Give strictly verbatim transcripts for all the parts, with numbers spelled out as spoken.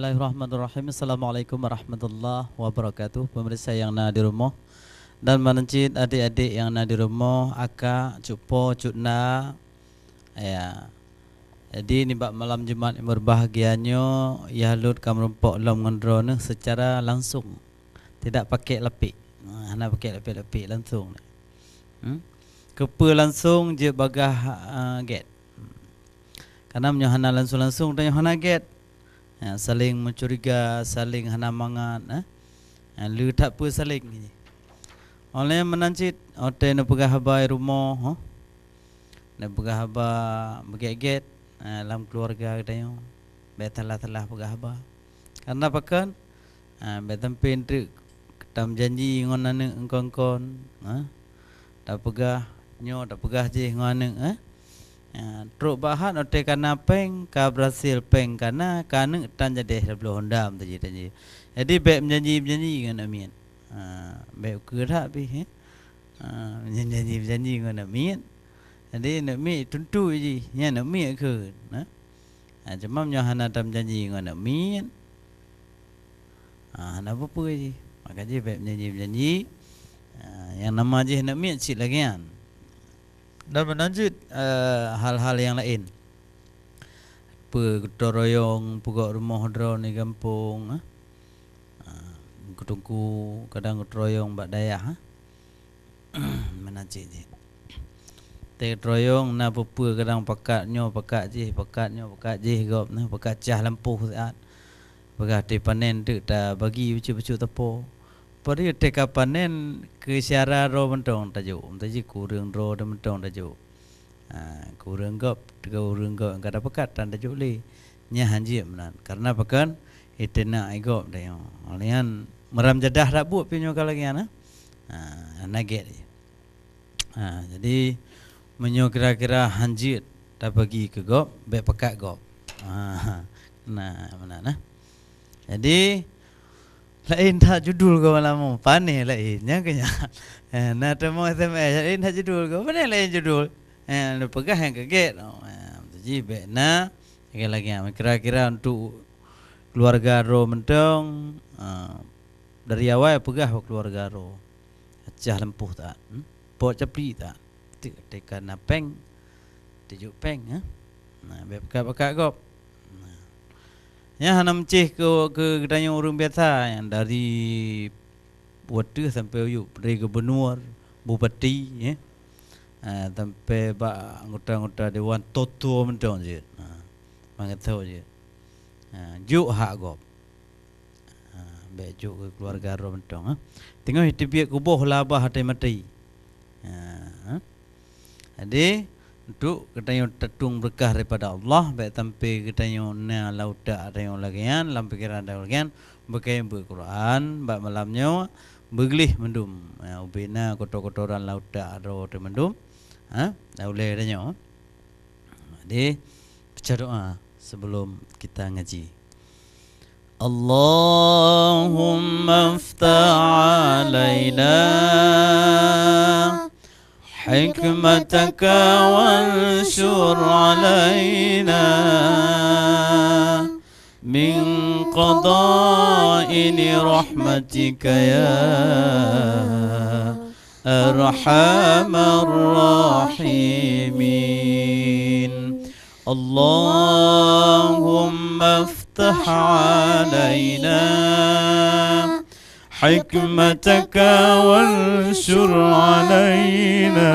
Bismillahirrahmanirrahim. Assalamualaikum warahmatullahi wabarakatuh. Pemirsa nyang na di rumoh dan meunan cit adik-adik nyang na di rumoh, akak, cut po, cut na. Ya. Jadi nibak malam Jumat nyang berbahagia nyoe, yah lôn ka meurumpok lom ngon droeneuh secara langsung. Tidak pakai lapik. Ha, hana pakai lapik-lapik, langsung. Hmm? Keupeue langsung jeuet bagaih, ah, gét. Karena meunyoe hana langsung-langsung, tanyoe hana gét. Ya, saling mencuriga, saling hana mangat, eh. Ya, le that peue saling. Oleh meunan cit, watée neupeugah haba i rumoh, ho. Neupeugah haba beugét-gét, eh, lam keuluwarga geutanyoe. Bék salah-salah peugah haba. Karena pakon? Ah, bék sampé teuk tameujanji ngon aneuk eungkon-eungkon, ha? Tapeugah nyoe, tapeugah jih ngon aneuk, eh? Ah, trok bak hat watée ka na péng, ka beurhasil péng ka na, ka aneuk tan jadéh lam bloe honda meutanji-tanji. Jadi bék meujanji-meujanji ngon aneuk miet. Ah, bék ukeue that pih, eh? Ah, meujanji-janji ngon aneuk miet. Jadi aneuk miet tuntu jih, nyan aneuk miet kheun, ha? Ha, cuma meunyoe hana tameujanji ngon aneuk miet, ha, hana peue-peue jih. Maka jih bék meujanji-janji, ha, nyang nama jih aneuk miet cit lagée nyan. Dan meunan cit, eh, hal-hal nyang laén. Peue geutroyong peugöt rumoh droe di gampông, eh. Ha, teungku-teungku kadang geutroyong bak dayah, eh. Meunan cit jih. Teutroyong na peue-peue kadang pakat nyoe, pakat jih, pakat nyoe, pakat jih gob na, pakat cah lampôh siat. Peugah teuh panen teuk tabagi bacut-bacut teupô. Padahai teuka panen keu syara droe mantong tajok, meutajih keu ureuëng droe mantong tajok. Ha, keu ureuëng gob, keu ureuëng gob nyang ka tapakat tan tajok lé. Nyan hanjeuet meunan. Karena pakon? Iteunak i gob tanyoe. Oleh nyan meuram jadah dak buet pih nyoe ka lagée nyan, ha? Ha, hana gét. Ha, jadi meunyoe kira-kira hanjeuet tabagi keu gob, bék pakat gob. Ha, na meunan, nah. Jadi laén that judul gob malam nyoe, pané laén, nyang keu nyan. Eh, na teuma S M S, laén that judul gob, pané laén judul. Eh, neupeugah nyang keu gét. Oh, eh, jadi bék na lagée-lagée. Kira-kira untuk keuluwarga droe mantong, ah, dari awai peugah bak keuluwarga droe. Cah lampôh that, hmm? Pot capli that. Teuk teuka na péng, tajok péng, eh? Nah, bék pakat-pakat gob. Nah. Nyan hana meucéh keu, keu geutanyoe ureuëng biasa nyang dari wateueh sampai u yub, dari gubunur, bupati, eh? Ha, sampai bak anggota-anggota dewan, toto mantong jeuet. Ha, mangat tho jeuet. Ha, jok hak gob. Ha, bék jok keu keuluwarga droe mantong, ha. Teungoh teubiet kuboh labah até maté. Ha, ha. Jadi, untuk geutanyoe tatueng beureukat daripada Allah, bék sampai geutanyoe na lam utak tanyoe lagée nyan, lam pikeran tanyoe lagée nyan, beukém beuet Quran bak malam nyoe, beugleh mandum. Ya, ubena kotor-kotoran lam utak droe teuh mandum. Ha, lam ulée tanyoe. Jadi, baca doa sebelum kita ngaji. اللهم افتح علينا حكمتك وانشر علينا من خزائن رحمتك يا أرحم الراحمين. اللهم افتح علينا حكمتك وانشر علينا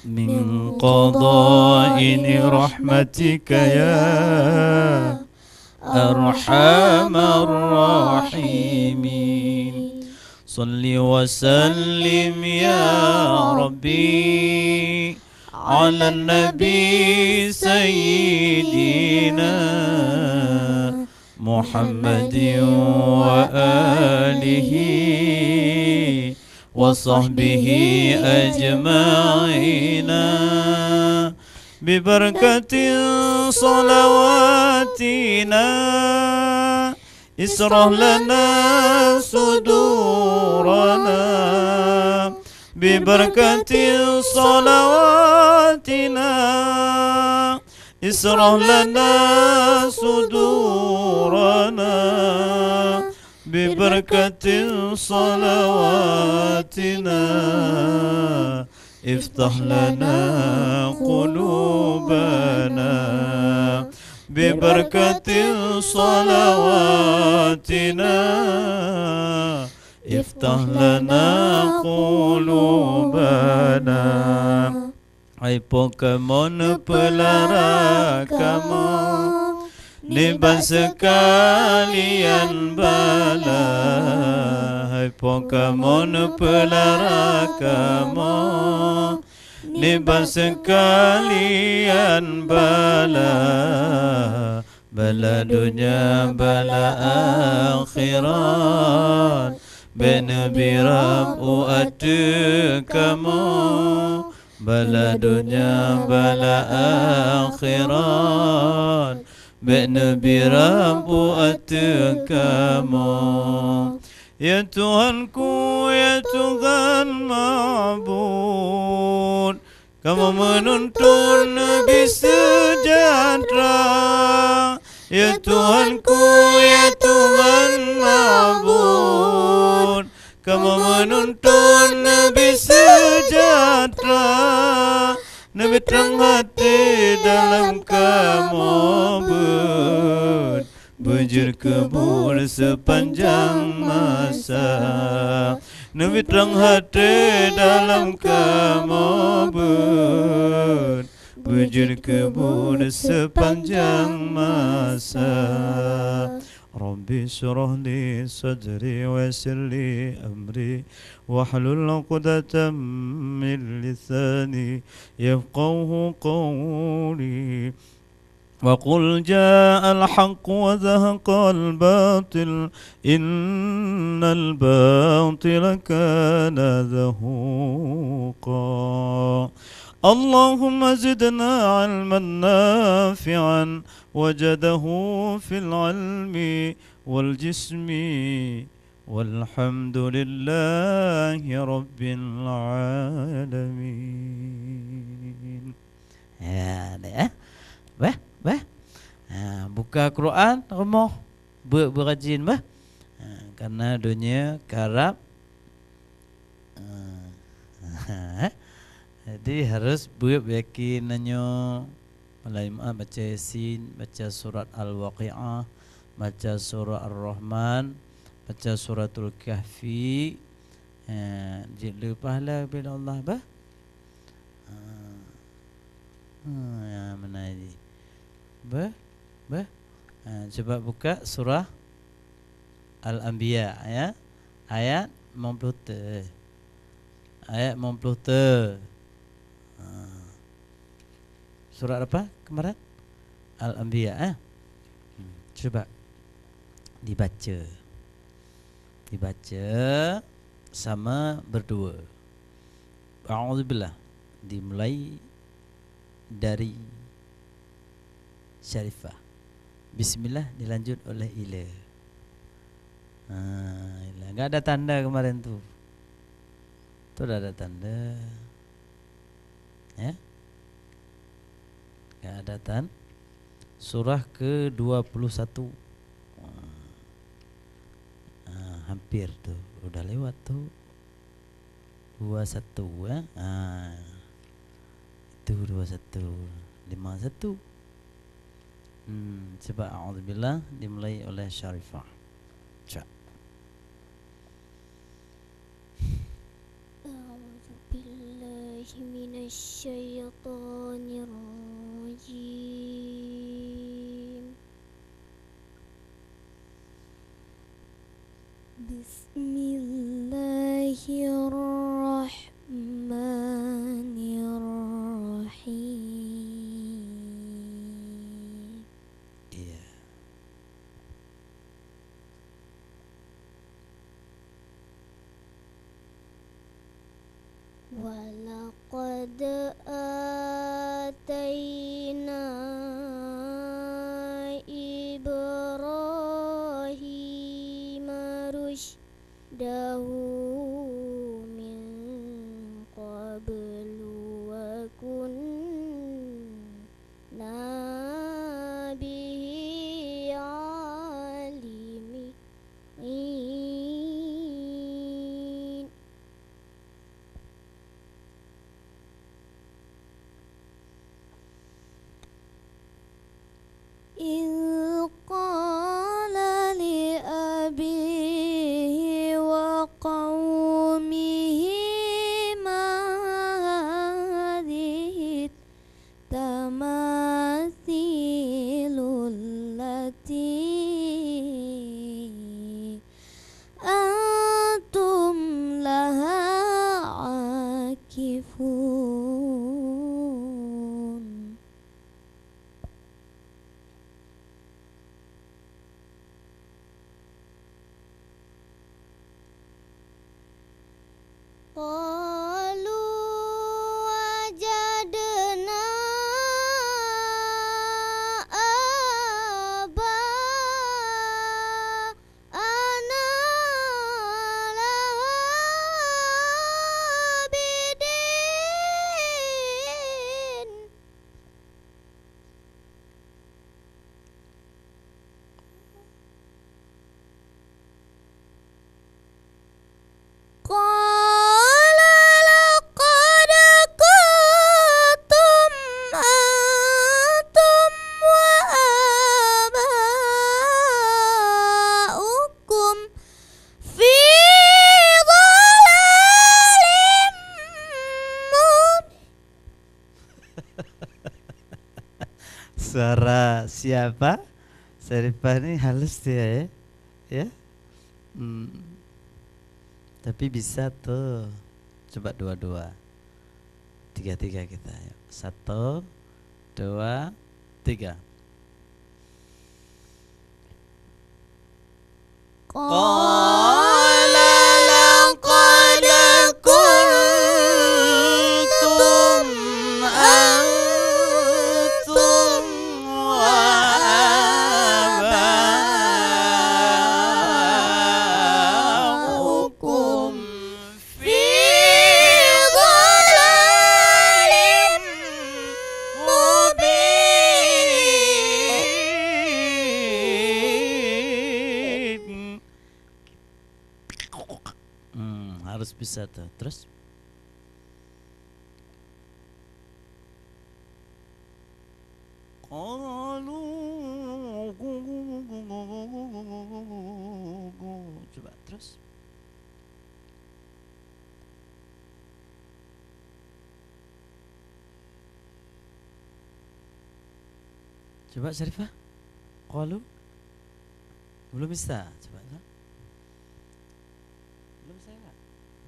من خزائن رحمتك يا أرحم الراحمين. صل وسلم يا ربي على النبي سيدنا محمد وآله وصحبه أجمعين ببركة صلواتنا اصلح لنا صدورنا ببركة صلواتنا اشرح لنا صدورنا ببركة صلواتنا، افتح لنا قلوبنا ببركة صلواتنا، افتح لنا قلوبنا. Hai Po kamoe neupeulara kamoe nibak seukalian bala. Hai Po kamoe neupeulara kamoe nibak seukalian bala. Bala donya, bala akhirat, bék neubri rab u ateueh kamoe. Bala donya, bala akhirat, bék neubri rab u ateueh kamoe. Ya Tuhanku, ya Tuhan Ma'bud, kamoe meununtut Nabi sejahtera. Ya Tuhanku, ya Tuhan Ma'bud, kamoe meununtut Nabi sejahtera. Nabi trang até dalam kamoe beuet, beujeuet keu buet seupanjang masa. Nabi trang até dalam kamoe beuet, beujeuet keu buet seupanjang masa. Rabbi shrah li sadri wa yassir li amri wahlul 'uqdatam min lisani yafqahu qawli. وقل جاء الحق وزهق الباطل إن الباطل كان زهوقا. اللهم زدنا علما نافعا وزاده في العلم والجسم والحمد لله رب العالمين. Ya, deh, eh. Bah, bah. Ha, buka Quran, rumoh. Beuet beurajin, bah. Ha, karena donya karab. Ha. Jadi, harus beuet yakin tanyoe. Malam Jumat baca Yasin, baca surat Al-Waqiah, baca surat Ar-Rahman, baca suratul Kahfi. Ha, jeuet le pahala ubé Allah, bah. Ha. Ha, ya, meunan jih. Beh, beh. Ha, cuba buka surah Al-Anbiya, ya. Ayat limong puluh teu. Ayat limong puluh teu. Ha. Surat apa kemarin? Al-Anbiya, eh? Hmm, cuba dibaca. Dibaca sama berdua. A'udzubillah. Dimulai dari Syarifah. Bismillah dilanjut oleh Ila. Ha, Ila. Enggak ada tanda kemarin tu. Tu dah ada tanda. Ya. Enggak ada tan. Surah kedua puluh satu. Ha. Ha, hampir tu. Udah lewat tu. Dua satu, eh. Ha. Itu dua satu. Lima satu. Hmm, sebab a'udzubillah dimulai oleh Syarifah. Cak. أعوذ بالله من الشيطان الرجيم. بسم الله الرحمن الرحيم. Iya. ولقد آتينا إبراهيم رشده من قبل وكنا يصفون. قالوا وجدنا آباءنا لها عابدين. قال لقد كنتم أنتم وآباؤكم في ضلال مبين. Suara siapa? Syarifah ni halus dia, ya. Ya? Hmm. Tapi bisa tuh. Coba dua-dua. Tiga-tiga kita, yuk. Satu, dua, tiga. قال لقد كنتم أنتم وآباؤكم في ضلال مبين. Hmm, harus bisa tuh. Terus? قالوا. Coba terus. Coba Syarifah. Qalu. Belum bisa. Coba, ha? Belum bisa, Kak?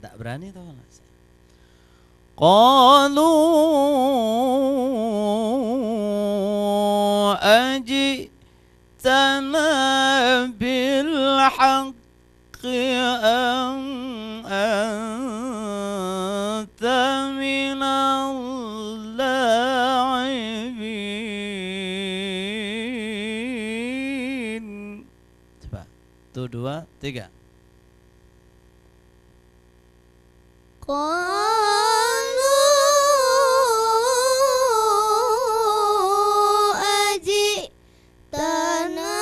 Tak berani atau nak? قالوا أجئتنا بالحق أم أنت من اللاعبين. Coba. Satu, dua, tiga. قالوا أجئتنا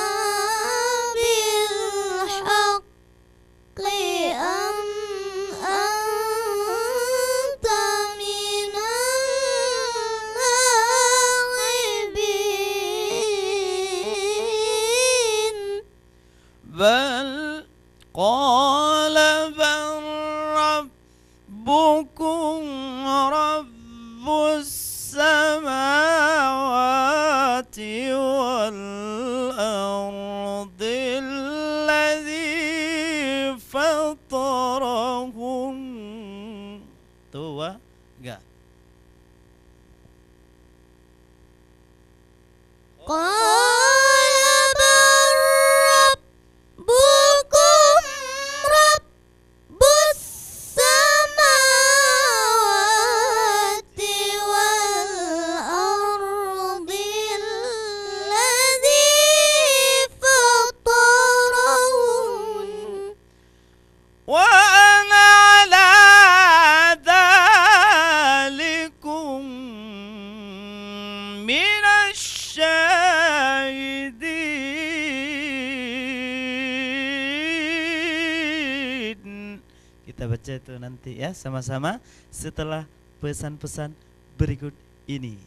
بالحق أم أنت من اللاعبين. بل قال بل ربكم رب السماوات والأرض الذي فطرهن. Dua, tiga. قال بل ربكم رب السماوات والأرض الذي فطرهن وأنا على ذلكم من الشاهدين. Kita baca itu nanti ya sama-sama setelah pesan-pesan berikut ini.